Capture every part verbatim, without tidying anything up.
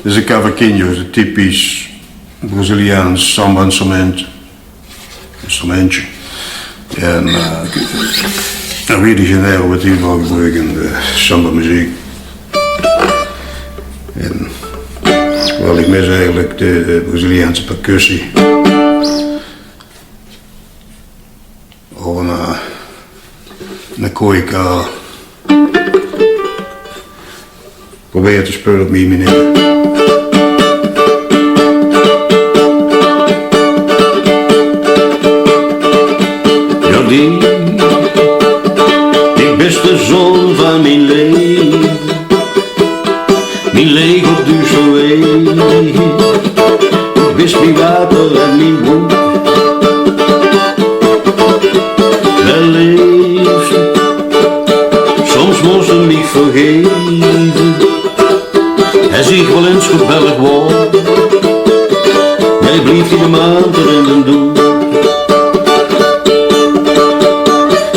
Dit is ein cavaquinho, ein typisch Braziliaans samba-instrument. Instrumentje. En, eh, Rio de Janeiro weurt hiel väöl gebroek in de samba-meziek. En, wel, ich mis eigelik de, de Braziliaanse percussie. Of ein, eh, ein koika. Probeer te speule op mien meneer. Jao, dich, dich bis de zon van mien laeve. Mien leech op duuster wege. Bis mien water en mien broen. Mien leefste, soms mós se mich vergeve. Es ich waal ins gebellig waer, dan blief ich de maan tot in den doead.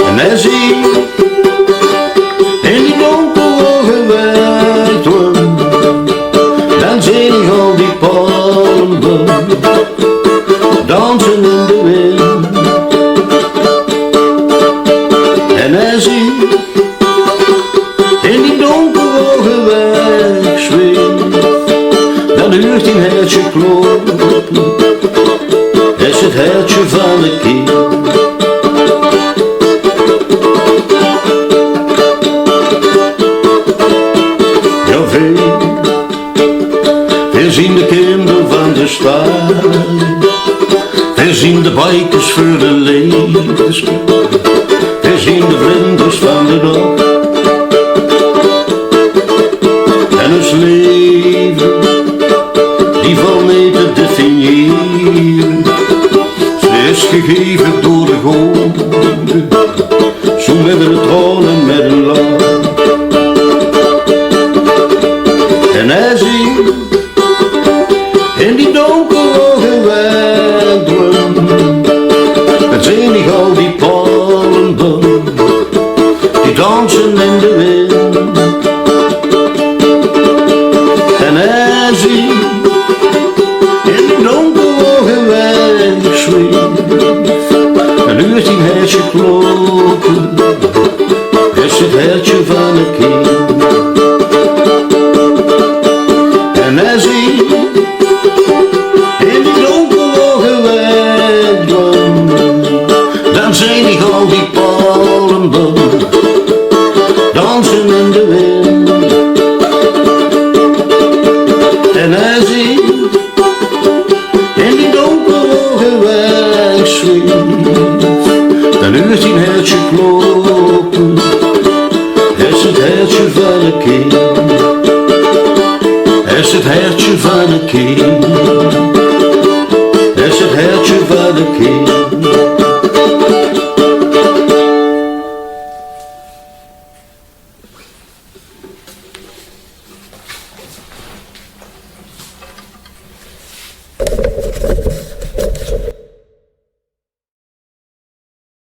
En es ich in die dónker oge wegdwoem, dan zeen ich al die palmbloom danse in de wind. En es ich in die dónker oge wegzweef, dan huurt dien hertje kloppe. Is 't hertje van de king. Jao, veer, veer zien de kinder van de stad. Veer zien de baekes veur de leeftiedsklasse. Veer zien de vlinders van de nach. En ós laeve, die vèlt neet te definiëre. Ze is gegeve door de gode, zoe mit ein traon en mit ein lach. En es ich in die dónker oge wegdwoem, dan zeen ich al die palmbloom die danse in de wind. En es ich in die dónker oge wegzweef, dan huurt dien hertje kloppe. Is 't hertje van de king. En es ich in die dónker oge wegdwoem, dan zeen ich al die palmbloom danse in de wind. En es ich in die dónker oge wegzweef, dan huurt dien hertje kloppe. Is 't hertje van de king. Is 't hertje van de king.